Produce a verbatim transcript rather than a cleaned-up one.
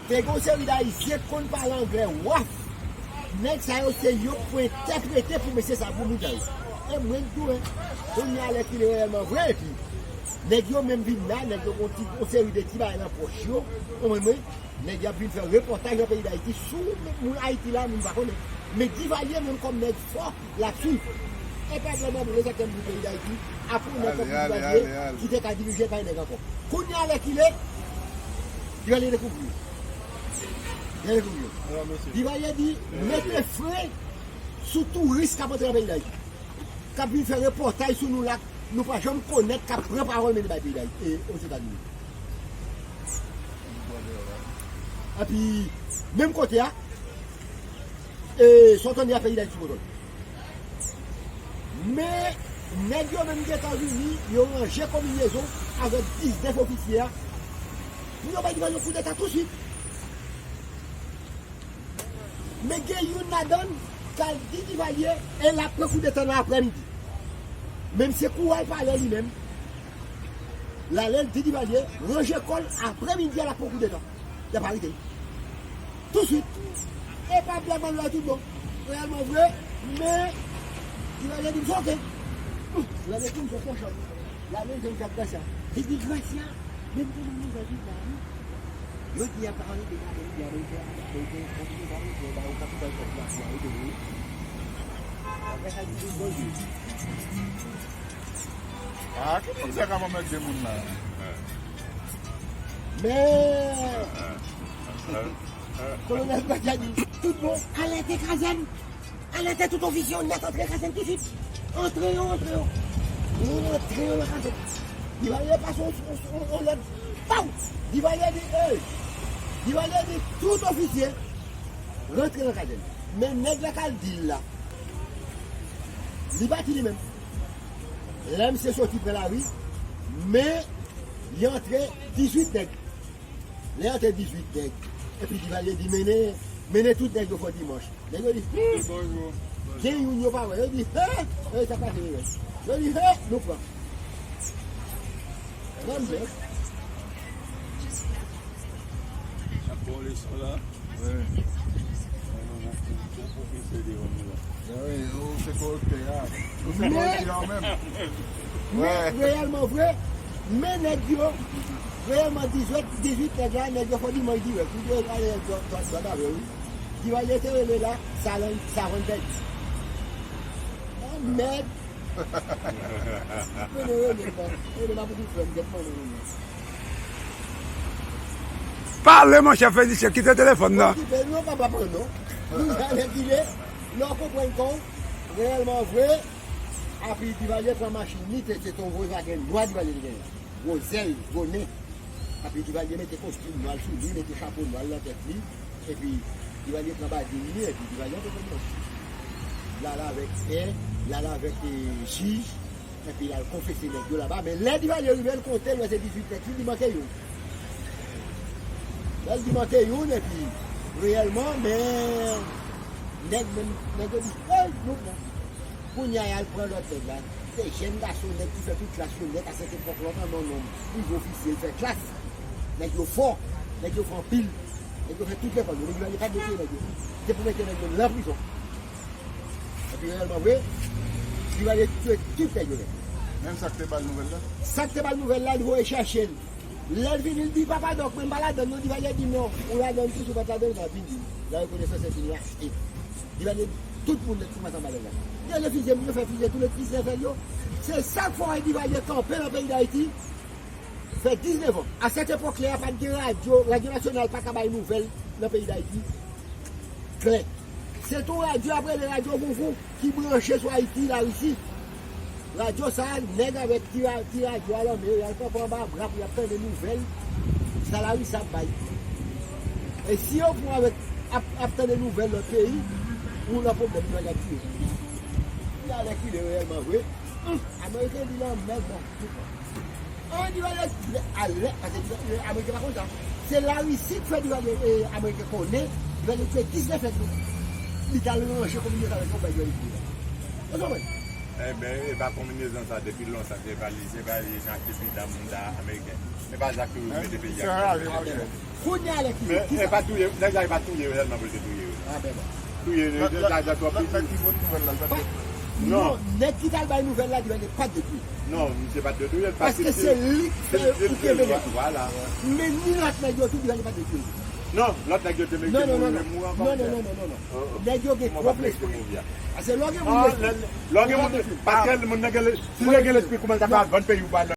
Te gen yon seri d Ayisyen k konn pale anglè waf. Nèg sa yo se yo k pou entèprete pou mesye sa, pou moun sa yo. E mwen k di w, kounye a lè ki le reyèlman vre, epi nèg yo menm vin la, nèg yo gon ti, yon seri de ti bagay nan pòch yo, konprann mwen, nèg y ap vin fè repòtaj nan peyi Dayiti sou moun Ayiti la, moun pa konnen. Men Divalye menm kòm nèg fò, l ap swiv. E pa vrèman moun sa k te vin peyi Dayiti, apre yon nèg tankou Divalye ki te ka dirije pa yon nèg ankò. Kounye a lè ki le, Divalye dekouvri yo. Divalye dekouvri yo. Divalye di, mete fren sou touris k ap antre nan peyi Dayiti, k ap vin fè repòtaj sou nou la, nou pa janm konèt, k ap pran pawòl mennen bay peyi Dayiti, e, Ozetazini. Epi, menm kote a, e, sa w tande a peyi Dayiti pran kòntwòl. Men, nèg yo menm gentan vini, yo ranje konbinezon avèk diznèf ofisye a, pou yo bay Divalye yon koudeta touswit. Men gen youn ladan k al di Divalye, e l ap pran koudeta nan aprèmidi. Men misye kouri al pale li menm. L ale, l di Divalye, ranje kò l, aprèmidi a l ap pran koudeta. Y ap arete l. Touswit. E pa blèman lè tout bon. Reyèlman vre, men Divalye di m se oke. Divalye di m se oke, chòt. L ale, l jwenn Gracia. Li di Gracia, men m te nan nouvèl vin la, wi. Yo di y ap pale de Ameriken, Ameriken, Ameriken, kontinye pale de ba yo kapital pèp la, wi, wi. Apre sa, di, bon Dye. Ah, ki moun sa k ap anmède moun la? Men, Kolonèl Gracia di, tout bon, alète kazèn. Alète tout ofisye yo nèt antre kazèn touswit. Antre yo, antre yo. Yo antre yo nan kazèn. Divalye pase yon, yon, yon, yon lòd. Paw! Divalye di, ey! Divalye di, tout ofisye rantre nan kazèn. Men nèg la k al di l la, li pati li menm. Lè misye soti pran lari, men li antre dizuit nèg. Lè yo te dizuit nèg, epi Divalye di, mennen, mennen tout nèg yo fò dimanch. Nèg yo di, hmm, gen youn yo pa wè. Yo di, he, e sa pase yo wè. Yo di, he, nou pran. Pran m byen. Ap bon leson la. Wi. Bon pwofesè devan nou la. Wi, ou se korektè a. Ou se korektè a ou menm. Men, reyèlman vre, men nèg yo, reyèlman dizuit, dizuit nèg la, nèg yo fò dimanch dirèk. Ou dwe ale dwat, dwat, dwat avè, wi. Divalye te rele la, savann, savann pèdi. Oh, mèd. Mennen rele m nan. Rele m a pou kout frè m, gèt mannen rele m. Pale, monchè fizisyen, kite telefòn nan. Okipe, nou pa pa pran non. Nou gade ki le, lè w konprann kò w, reyèlman vre, api Divalye pran machin li, te, se te yon Volkswagen nwa Divalye te genyen. Gwo zèl, gwo nen. Api Divalye mete kostim nwa l sou li, mete chapo nwa l nan tèt li. Epi Divalye pran bading li, epi Divalye antre kòm yon l al avèk pè, l al avèk, eh, jij, epi l al konfese nèg yo laba. Men lè Divalye rive, l konte, l wè se dizuit nèg, li di manke youn. Lè l di manke youn, epi reyèlman, men nèg menm, nèg yo di, hey, nou pran. Kounye a, y al pran lòt nèg la. Se jèn gason, nèg ki fè tout klas yo nèt a sèt epòk lontan, non, non. Rive ofisye, l fè klas. Nèg yo fò, nèg yo fè anpil. Nèg yo fè tout lekòl yo. Nèg yo pa t vle touye nèg yo. Se pou mete nèg yo nan prizon. Epi reyèlman vre, Divalye touye tout nèg yo nèt. Menm sa k te ba l nouvèl la? Sa k te ba l nouvèl la, li voye chèche l. Lè l vini, l di, papa Dòk, mwen m pa ladann non. Divalye di, non, ou ladann tou, si w pa t ladann, w pa t vin di m. Larekonesans e vini achte. Divalye di, tout moun nèt sou masanm balèz la. Yo refizye m, yo fè fizye tou lòt fizye fè yo. Se sa k fè w wè Divalye kanpe nan peyi Dayiti, fè diznèf an. A sèt epòk la, pa t gen radyo, Radyo Nasyonal pa ka bay nouvèl nan peyi Dayiti. Klè. Se tou radyo ap rele Radyo Vouvou ki branche sou Ayiti, Larisi. Radyo sa a, nèg avèk ti ra-, ti radyo a nan men yo, y al kanpe anba bra pou y ap tande nouvèl sa Larisi ap bay. E si yo pran avèk ap, ap tande nouvèl lòt peyi, ou nan pwoblèm, nou al ap tiye. Ki alèkile reyèlman vre, hmm, Ameriken di lanmèd nan tout. An, Divalye alè, paske Divalye, Ameriken pa konn sa. Se Larisi k fè Divalye, e, Ameriken konnen, Divalye touye diznèf nèg yo. Li t al ranje konbinezon avèk yon bèl Divalye touye la. Ou konprann? Enben, e pa konbinezon sa depi lontan, se pa li, se pa li, jan ki pi dam moun ta ameriken. E pa sa ki mete peyi a. Kounye a lè ki men e pa touye, nèg la e pa touye yo sèlman pou l te touye yo. Touye yo, nèg la twòp piti. Non, nèg ki t al bay nouvèl la, li pa t detwi. Non, misye pa t detwi l. Paske se li k fè ou kenbe nèg yo. Vwala. Men ni lòt nèg yo tou, li pa t detwi l. Non, lòt nèg yo te merite mouri, men mouri ankò. Non, non, non, non, non, non. Nèg yo gen twòp lespri. Paske lè w gen moun lespri, lè w gen moun, paske moun nan gen, si l gen lespri, kouman l ta fè al vann peyi w ba